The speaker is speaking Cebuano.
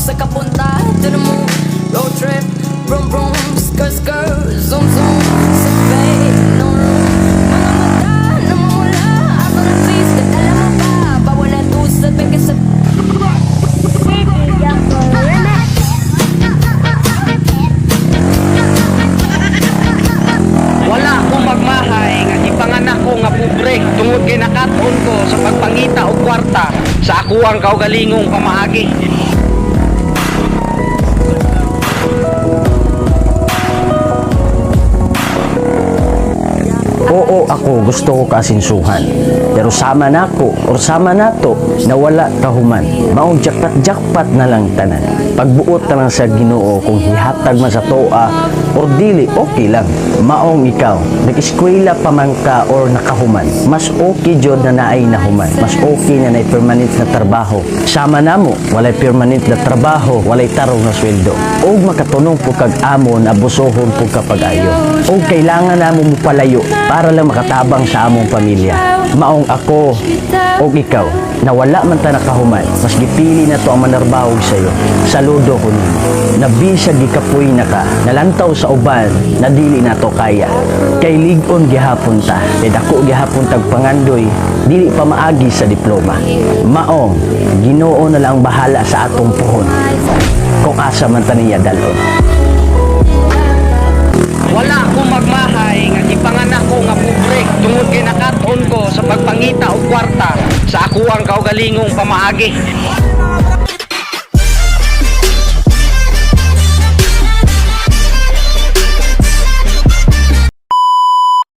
Sa kapunta to the moon. Road trip, vroom vroom, skirt skirt, zoom zoom. Sa no room. Mga mata namumula. Ako ng twist, alam mo ba? Bawal na tusad, peke sa City Jungle Remix. Wala ko magmahay nga gipanganak ko nga pobre tungod kay nakat-on ko sa pagpangita og kwarta sa akuang kaugalingong pamaagi. Oo, ako gusto ko kaasinsuhan. Pero sama nako or sama nato na wala kahuman. Maong jackpot-jackpot na lang tanan. Pagbuot na lang sa Ginoo kung hihatag man sa toa or dili, okay lang. Maong ikaw, nag-eskwela pa man ka or nakahuman. Mas okay jud na naay nahuman. Mas okay na naay permanent na trabaho. Sama namo, walay permanent na trabaho, walay tarong na sweldo. Og makatunong po kag amo na abusohon po kapag ayo. Og kailangan namo mo palayo para lang makatabang sa among pamilya. Maong ako og ikaw na wala man ta nakahuman, mas gipili na to ang manarbahog sayo. Saludo ko nimo. Nabisag gikapoy na ka, nalantaw sa uban, na dili na to kaya. Kay lig-on gihapon ta, kay dako gihapon tag pangandoy, dili pa maagi sa diploma. Maong Ginoo na lang bahala sa atong puhon. Kung asa man ta niya dalon. Wala ko magmahay nga gipanganak ko nga pobre tungod kay nakat-on ko sa pagpangita og kwarta sa akuang kaugalingong pamaagi.